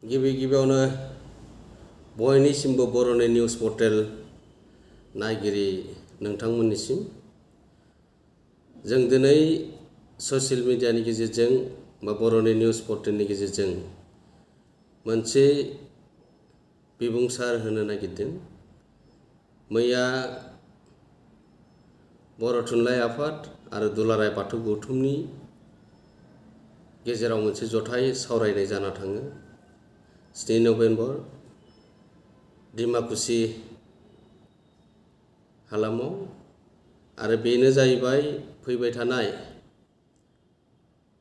गिबियावनो बयनिसिमबो बर'नि news portal नायगिरि नोंथांमोननिसिम जों दिनै ससियेल मिडियानि गेजेरजों बा बर'नि निउस पर्टेलनि गेजेरजों मोनसे बिबुंसार होनो नागिरदों। मैया बर' थुनलाइ आफाद आरो दुलाराय बाथौ गौथुमनि गेजेराव मोनसे जथाय सावरायनाय जाना थाङो। 7 नभेम्बर डिमाकुसि हालामाव आरो बेनो जाहैबाय फैबाय थानाय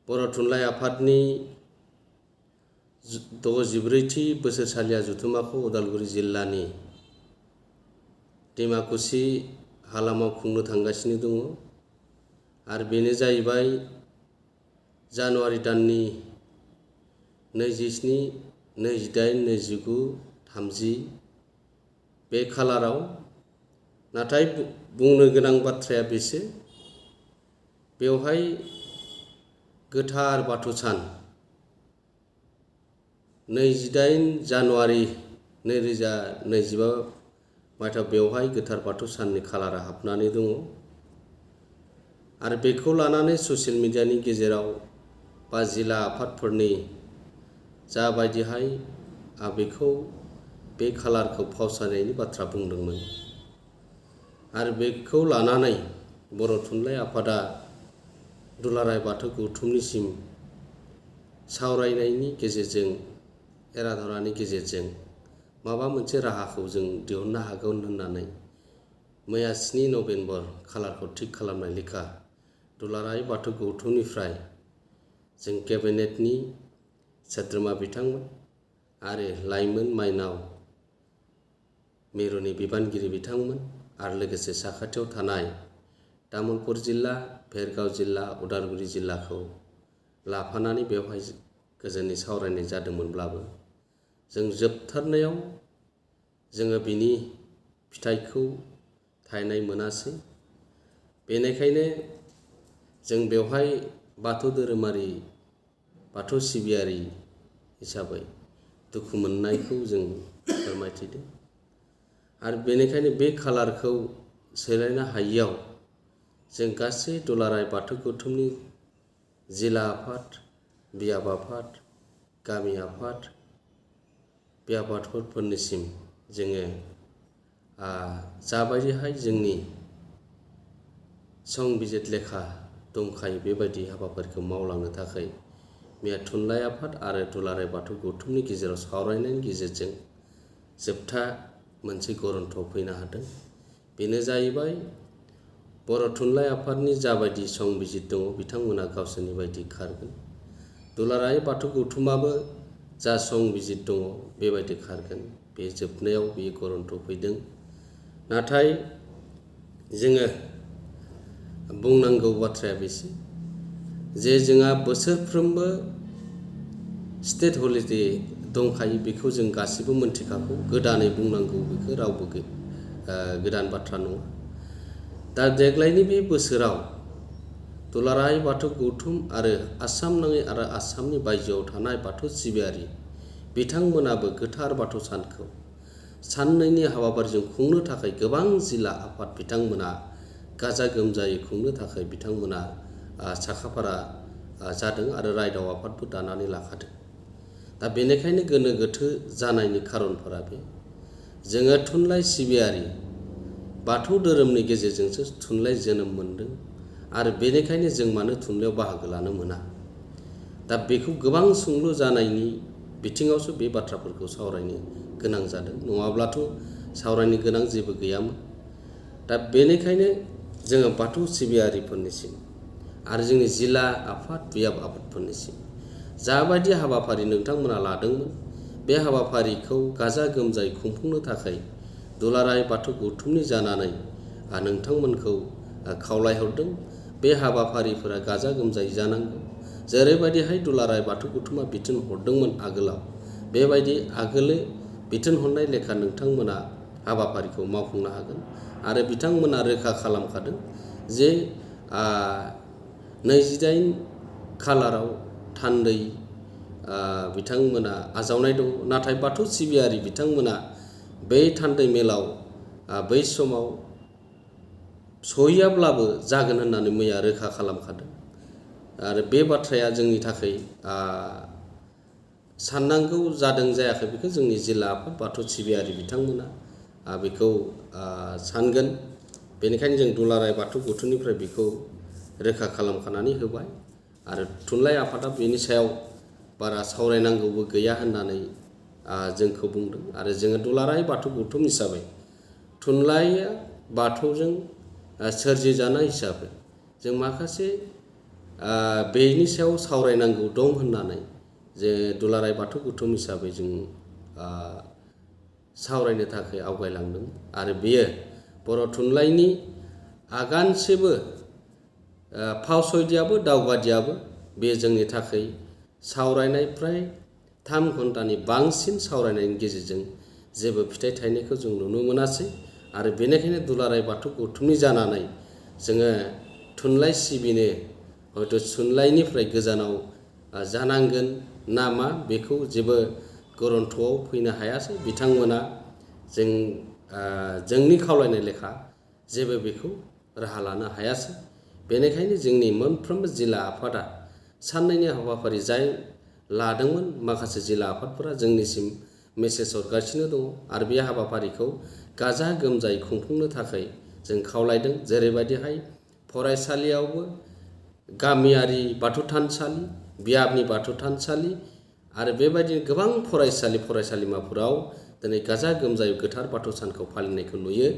बर' थुनलाइ आफादनि 64थि बोसोरसालिया जथुम्माखौ उदालगुरि जिल्लानि डिमाकुसि हालामाव खुंनो थांगासिनो दङ आरो बेनो जाहैबाय जानुवारि दाननि 27, 28, 29, 30 बे खालाराव। नाथाय बुंनो गोनां बाथ्राया बेसो, बेवहाय गोथार बाथौ सान 28 जानुवारि 2025 मायथाइयाव बेवहाय गोथार बाथौ साननि खालारा हाबनानै दङ आरो बेखौ लानानै ससियेल मिडियानि गेजेराव बा जिल्ला आफादफोरनि जाबायदिहाय बेखौ बे खालारखौ फावसायनायनि बाथ्रा बुंदोंमोन आरो बेखौ लानानै बर' थुनलाइ आफादा दुलाराय बाथौ गौथुमनिसिम सावरायनायनि गेजेरजों एराधरानि गेजेरजों माबा मोनसे राहाखौ जों दिहुननो हागोन होननानै मैया 7 नभेम्बर खालारखौ थिग खालामनाय लेखा दुलाराय बाथौ गौथुमनिफ्राय जों केबिनेटनि सोद्रोमा बिथांमोन आरो लाइमोन माइनाव मिरुनि बिबानगिरि बिथांमोन आरो लोगोसे साखाथियाव थानाय तामुलपुर जिल्ला, भेरगाव जिल्ला, उदालगुरि जिल्लाखौ लाफानानै बेवहाय गोजोनै सावरायनाय जादोंमोनब्लाबो जों जोबथारनायाव जोङो बिनि फिथाइखौ थायनाय मोनासै। बेनिखायनो जों बेवहाय बाथौ धोरोमारि बाथौ सिबियारि हिसाबै दुखु मोननायखौ जों फोरमायथिदों आरो बेनिखायनो बे खालारखौ सोलायनो हायियाव जों गासै दुलाराय बाथौ गौथुमनि जिल्ला आफाद, बियाब आफाद, गामि आफाद, बे आफादफोरनिसिम जोङो जाबायदिहाय जोंनि संबिजित लेखा दंखायो बेबायदि हाबाफारिखौ मावलांनो थाखाय मैया थुनलाइ आफाद आरो दुलाराय बाथौ गौथुमनि गेजेराव सावरायनायनि गेजेरजों जोबथा मोनसे गरन्थ'आव फैनो हादों। बेनो जाहैबाय बर' थुनलाइ आफादनि जाबायदि संबिजित दङ बिथांमोना गावसोरनि बायदि खारगोन। दुलाराय बाथौ गौथुमाबो जा संबिजित दङ बेबायदि खारगोन। बे जोबनायाव बे गरन्थ' फैदों। नाथाय जोङो बुंनांगौ बाथ्राया बेसो जे जोंहा बोसोरफ्रोमबो स्टेट हलिडे दंखायो, बेखौ जों गासिबो मोनथिखागौ। गोदानै बुंनांगौ बेखौ रावबो गोदान बाथ्रा नङा। दा देग्लायनि बे बोसोराव दुलाराय बाथौ गौथुम आरो आसाम नाङै आरो आसामनि बायजोआव थानाय बाथौ सिबियारि बिथांमोनाबो गोथार बाथौ सानखौ साननैनि हाबाफारिजों खुंनो थाखाय गोबां जिल्ला आफाद बिथांमोना गाजा गोमजायै खुंनो थाखाय बिथांमोना साखाफारा जादों आरो रायदाव आफादबो दानानै लाखादों। दा बेनिखायनो गोनो गोथो जानायनि खारनफोरा बे जोङो थुनलाइ सिबियारि बाथौ धोरोमनि गेजेरजोंसो थुनलाइ जोनोम मोन्दों आरो बेनिखायनो जों मानो थुनलाइयाव बाहागो लानो मोना। दा बेखौ गोबां सोंलु जानायनि बिथिङावसो बे बाथ्राफोरखौ सावरायनो गोनां जादों, नङाब्लाथ' सावरायनो गोनां जेबो गैयामोन। दा बेनिखायनो जोङो बाथौ सिबियारिफोरनिसिम आरो जोंनि जिल्ला आफाद, बियाब आफादफोरनिसिम जाबायदि हाबाफारि नोंथांमोना लादोंमोन बे हाबाफारिखौ गाजा गोमजायै खुंफुंनो थाखाय दुलाराय बाथौ गौथुमनि जानानै नोंथांमोनखौ खावलायहरदों। बे हाबाफारिफोरा गाजा गोमजायै जानांगौ। जेरैबायदिहाय दुलाराय बाथौ गौथुमा बिथोन हरदोंमोन आगोलाव, बेबायदि आगोलो बिथोन हरनाय लेखा नोंथांमोना हाबाफारिखौ मावफुंनो हागोन आरो बिथांमोना रोखा खालामखादों जे 28 खालाराव थान्दै बिथांमोना आजावनाय दङ। नाथाय बाथौ सिबियारि बिथांमोना बै थान्दै मेलाव बै समाव सहैयाब्लाबो जागोन होननानै मैया रोखा खालामखादों। आरो बे बाथ्राया जोंनि थाखाय साननांगौ जादों जायाखै बेखौ जोंनि जिल्ला आफाद बाथौ सिबियारि बिथांमोना बेखौ सानगोन। बेनिखायनो जों दुलाराय बाथौ गौथुमनिफ्राय बेखौ रोखा खालामखानानै होबाय आरो थुनलाइ आफादा बेनि सायाव बारा सावरायनांगौबो गैया होननानै जोंखौ बुंदों। आरो जोङो दुलाराय बाथौ गौथुम हिसाबै थुनलाइया बाथौजों सोरजिजानाय हिसाबै जों माखासे बेनि सायाव सावरायनांगौ दं होननानै जे दुलाराय बाथौ गौथुम हिसाबै जों सावरायनो थाखाय आवगायलांदों। आरो बेयो बर' थुनलाइनि आगानसेबो फावसयदियाबो दावगादियाबो बे जोंनि थाखाय सावरायनाय फ्राय 3 घन्टानि बांसिन सावरायनायनि गेजेरजों जेबो फिथाइ थायनायखौ जों नुनो मोनासै। आरो बेनिखायनो दुलाराय बाथौ गौथुमनि जानानै जोङो थुनलाइ सिबिनो हयथ' थुनलाइनिफ्राय गोजानाव जानांगोन नामा बेखौ जेबो गरन्थ'आव फैनो हायासै। बिथांमोना जोंनि खावलायनाय लेखा जेबो बेखौ राहा लानो हायासै। बेनिखायनो जोंनि मोनफ्रोमबो जिल्ला आफादा साननैनि हाबाफारि जाय लादोंमोन, माखासे जिल्ला आफादफोरा जोंनिसिम मेसेज हरगासिनो दङ आरो बे हाबाफारिखौ गाजा गोमजायै खुंफुंनो थाखाय जों खावलायदों। जेरैबायदिहाय फरायसालियावबो गामियारि बाथौ थानसालि, बियाबनि बाथौ थानसालि आरो बेबायदिनो गोबां फरायसालिमाफोराव दिनै गाजा गोमजायै गोथार बाथौ सानखौ फालिनायखौ नुयो।